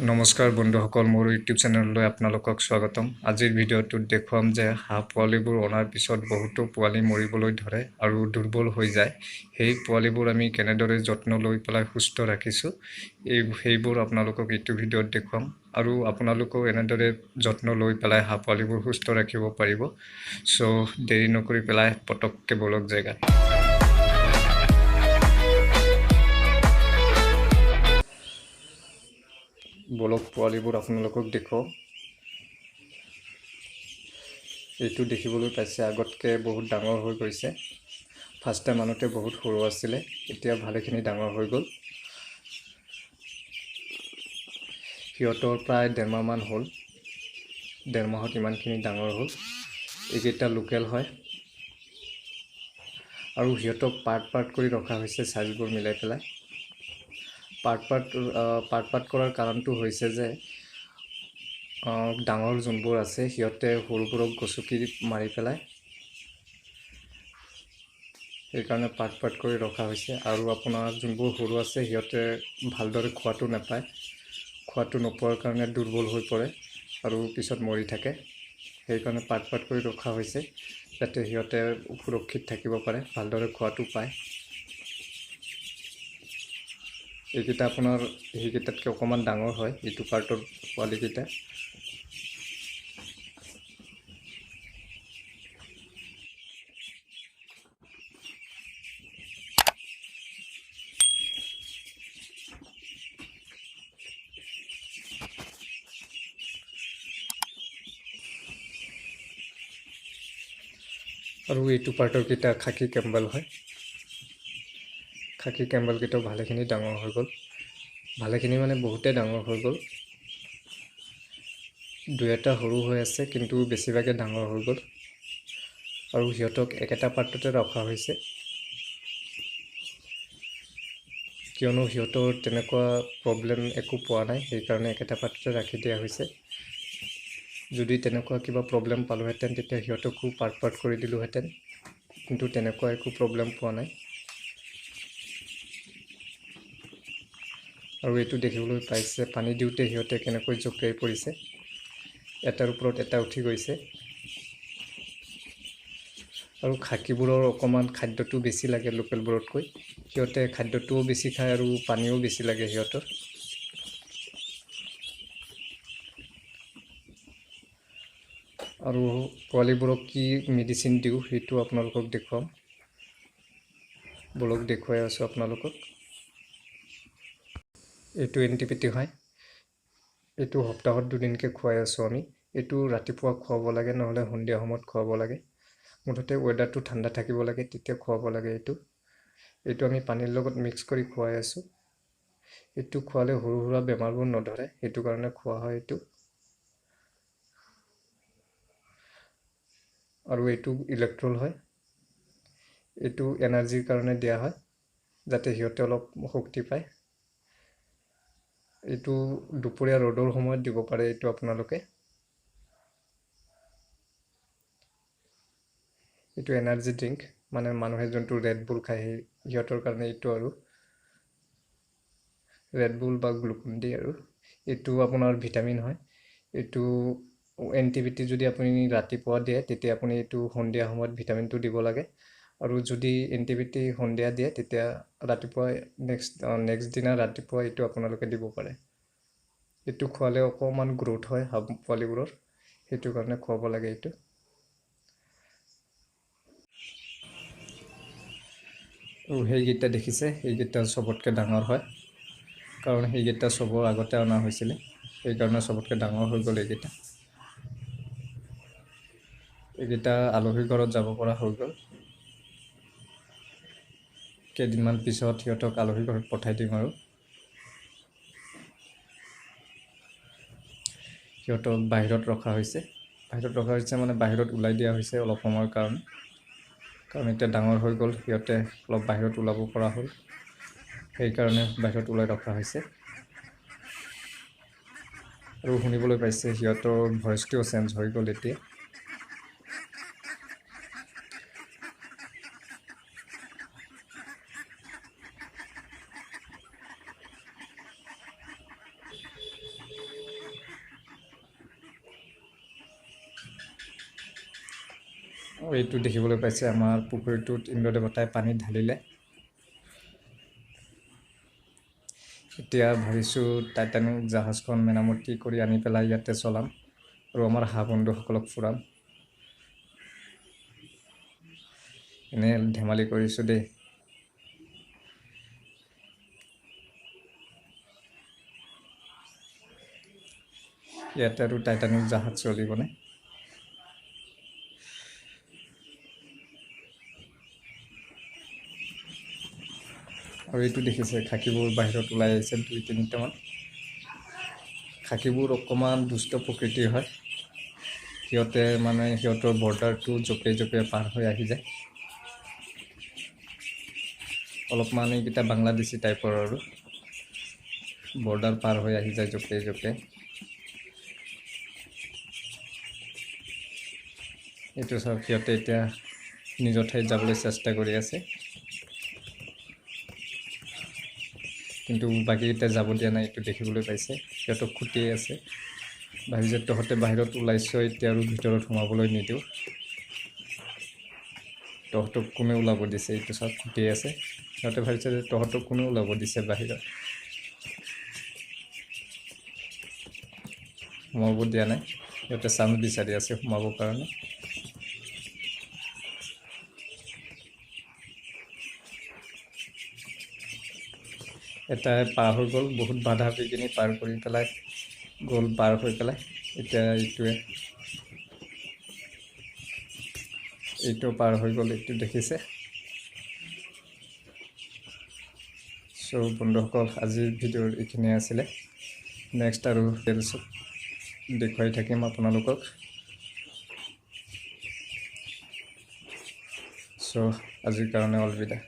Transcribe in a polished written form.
নমস্কাৰ বন্ধুসকল, মোৰ ইউটিউব চেনেললৈ আপোনালোকক স্বাগতম। আজিৰ ভিডিঅ'টোত দেখুৱাম যে হাঁহ পোৱালিবোৰ অনাৰ পিছত বহুতো পোৱালি মৰিবলৈ ধৰে আৰু দুৰ্বল হৈ যায়। সেই পোৱালিবোৰ আমি কেনেদৰে যত্ন লৈ পেলাই সুস্থ ৰাখিছোঁ, সেইবোৰ আপোনালোকক এইটো ভিডিঅ'ত দেখুৱাম। আৰু আপোনালোকেও এনেদৰে যত্ন লৈ পেলাই হাঁহ পোৱালিবোৰ সুস্থ ৰাখিব পাৰিব। চ' দেৰি নকৰি পেলাই পটককৈ ব'লক জেগাত। বলক পোৱালিবোৰ আপোনালোকক দেখুৱাওঁ। এইটো দেখিবলৈ পাইছে আগতকৈ বহুত ডাঙৰ হৈ গৈছে। ফাৰ্ষ্ট টাইম আনোতে বহুত সৰু আছিলে, এতিয়া ভালেখিনি ডাঙৰ হৈ গ'ল। সিহঁতৰ প্ৰায় 1.5 মাহমান হ'ল। 1.5 মাহত ইমানখিনি ডাঙৰ হ'ল। এইকেইটা লোকেল হয় আৰু সিহঁতক পাৰ্ট পাৰ্ট কৰি ৰখা হৈছে চাইজবোৰ মিলাই পেলাই। পাৰ্ট পাৰ্ট পাৰ্ট পাৰ্ট কৰাৰ কাৰণটো হৈছে যে ডাঙৰ যোনবোৰ আছে সিহঁতে সৰুবোৰক গচকি মাৰি পেলায়, সেইকাৰণে পাৰ্ট পাৰ্ট কৰি ৰখা হৈছে। আৰু আপোনাৰ যোনবোৰ সৰু আছে সিহঁতে ভালদৰে খোৱাটো নাপায়, খোৱাটো নোপোৱাৰ কাৰণে দুৰ্বল হৈ পৰে আৰু পিছত মৰি থাকে। সেইকাৰণে পাৰ্ট পাৰ্ট কৰি ৰখা হৈছে যাতে সিহঁতে সুৰক্ষিত থাকিব পাৰে, ভালদৰে খোৱাটো পায়। এইকেইটা আপোনাৰ সেইকেইটাতকৈ অকণমান ডাঙৰ হয়, এইটো পাৰ্টৰ পোৱালিকেইটা। আৰু এইটো পাৰ্টৰ কেইটা খাকী কেম্বেল হয়। খাকী কেম্বেলকেইটাও ভালেখিনি ডাঙৰ হৈ গ'ল। ভালেখিনি মানে বহুতেই ডাঙৰ হৈ গ'ল। দুই এটা সৰু হৈ আছে, কিন্তু বেছিভাগে ডাঙৰ হৈ গ'ল। আৰু সিহঁতক একেটা পাৰ্টতে ৰখা হৈছে, কিয়নো সিহঁতৰ তেনেকুৱা প্ৰব্লেম একো পোৱা নাই, সেইকাৰণে একেটা পাৰ্টতে ৰাখি দিয়া হৈছে। যদি তেনেকুৱা কিবা প্ৰব্লেম পালোহেঁতেন তেতিয়া সিহঁতকো পাৰ্ট পাৰ্ট কৰি দিলোঁহেঁতেন, কিন্তু তেনেকুৱা একো প্ৰব্লেম পোৱা নাই। আৰু এইটো দেখিবলৈ পাইছে পানী দিওঁতে সিহঁতে কেনেকৈ জঁপিয়াই পৰিছে, এটাৰ ওপৰত এটা উঠি গৈছে। আৰু খাকীবোৰৰ অকণমান খাদ্যটো বেছি লাগে লোকেলবোৰতকৈ, সিহঁতে খাদ্যটোও বেছি খায় আৰু পানীও বেছি লাগে সিহঁতৰ। আৰু পোৱালিবোৰক কি মেডিচিন দিওঁ সেইটো আপোনালোকক দেখুৱাম। ব'লক দেখুৱাই আছোঁ আপোনালোকক। এইটো এণ্টিবায়'টিক হয়, এইটো সপ্তাহত দুদিনকৈ খুৱাই আছোঁ আমি। এইটো ৰাতিপুৱা খুৱাব লাগে, নহ'লে সন্ধিয়া সময়ত খুৱাব লাগে। মুঠতে ৱেডাৰটো ঠাণ্ডা থাকিব লাগে, তেতিয়া খুৱাব লাগে এইটো। এইটো আমি পানীৰ লগত মিক্স কৰি খুৱাই আছোঁ। এইটো খোৱালে সৰু সুৰা বেমাৰবোৰ নধৰে, সেইটো কাৰণে খোৱা হয় এইটো। আৰু এইটো ইলেক্ট্ৰল হয়, এইটো এনাৰ্জিৰ কাৰণে দিয়া হয় যাতে সিহঁতে অলপ শক্তি পায়। এইটো দুপৰীয়া ৰ'দৰ সময়ত দিব পাৰে এইটো আপোনালোকে। এইটো এনাৰ্জি ড্ৰিংক, মানে মানুহে যোনটো ৰেড বুল খায় সেই সিহঁতৰ কাৰণে এইটো, আৰু ৰেড বুল বা গ্লুকন ডি। আৰু এইটো আপোনাৰ ভিটামিন হয়। এইটো এণ্টিবায়'টিক যদি আপুনি ৰাতিপুৱা দিয়ে তেতিয়া আপুনি এইটো সন্ধিয়া সময়ত ভিটামিনটো দিব লাগে। আৰু যদি এণ্টিবায়'টিক সন্ধিয়া দিয়ে তেতিয়া ৰাতিপুৱা নেক্সট দিনা ৰাতিপুৱা এইটো আপোনালোকে দিব পাৰে। এইটো খোৱালে অকণমান গ্ৰ'থ হয় হাঁহ পোৱালিবোৰৰ, সেইটো কাৰণে খুৱাব লাগে এইটো। আৰু সেইকেইটা দেখিছে, সেইকেইটা চবতকৈ ডাঙৰ হয়, কাৰণ সেইকেইটা চবৰ আগতে অনা হৈছিলে, সেইকাৰণে চবতকৈ ডাঙৰ হৈ গ'ল এইকেইটা। এইকেইটা আলহী ঘৰত যাব পৰা হৈ গ'ল। কেইদিনমান পিছত সিহঁতক আলহী ঘৰত পঠাই দিম। আৰু সিহঁতক বাহিৰত ৰখা হৈছে, বাহিৰত ৰখা হৈছে মানে বাহিৰত ওলাই দিয়া হৈছে অলপ সময়ৰ কাৰণে, কাৰণ এতিয়া ডাঙৰ হৈ গ'ল সিহঁতে, অলপ বাহিৰত ওলাব পৰা হ'ল, সেইকাৰণে বাহিৰত ওলাই ৰখা হৈছে। আৰু শুনিবলৈ পাইছে সিহঁতৰ ভইচটোও চেঞ্জ হৈ গ'ল এতিয়া। এইটো দেখিবলৈ পাইছে আমাৰ পুখুৰীটোত ইন্দ্ৰদেৱতাই পানী ঢালিলে। এতিয়া ভাবিছোঁ টাইটানিক জাহাজখন মেৰামতি কৰি আনি পেলাই ইয়াতে চলাম আৰু আমাৰ হাঁহ বন্ধুসকলক ফুৰাম। এনেই ধেমালি কৰিছোঁ দেই। ইয়াতে আৰু টাইটানিক জাহাজ চলিবনে? আৰু এইটো দেখিছে খাকীবোৰ বাহিৰত ওলাই আহিছে দুই তিনিটামান। খাকীবোৰ অকণমান দুষ্ট প্ৰকৃতিৰ হয়, সিহঁতে মানে সিহঁতৰ বৰ্ডাৰটো জঁপিয়াই জঁপিয়াই পাৰ হৈ আহি যায়। অলপমান এইকেইটা বাংলাদেশী টাইপৰ আৰু বৰ্ডাৰ পাৰ হৈ আহি যায় জঁপিয়াই জঁপিয়াই। এইটো চাওক, সিহঁতে এতিয়া নিজৰ ঠাইত যাবলৈ চেষ্টা কৰি আছে, কিন্তু বাকীকেইটা যাব দিয়া নাই। এইটো দেখিবলৈ পাইছে সিহঁতক খুটিয়াই আছে, ভাবিছে তহঁতে বাহিৰত ওলাইছ এতিয়া আৰু ভিতৰত সোমাবলৈ নিদিওঁ, তহঁতক কোনে ওলাব দিছে। এইটো চাওক খুটিয়াই আছে, সিহঁতে ভাবিছে যে তহঁতক কোনে ওলাব দিছে বাহিৰত, সোমাব দিয়া নাই। সিহঁতে চান্স বিচাৰি আছে সোমাবৰ কাৰণে। এটা পাৰ হৈ গ'ল, বহুত বাধা বিঘিনি পাৰ কৰি পেলাই গ'ল, পাৰ হৈ পেলাই এতিয়া এইটোৱে এইটো পাৰ হৈ গ'ল, এইটো দেখিছে। চ' বন্ধুসকল, আজিৰ ভিডিঅ'ৰ এইখিনিয়ে আছিলে। নেক্সট আৰু দেখুৱাই থাকিম আপোনালোকক। চ' আজিৰ কাৰণে অলবিদা।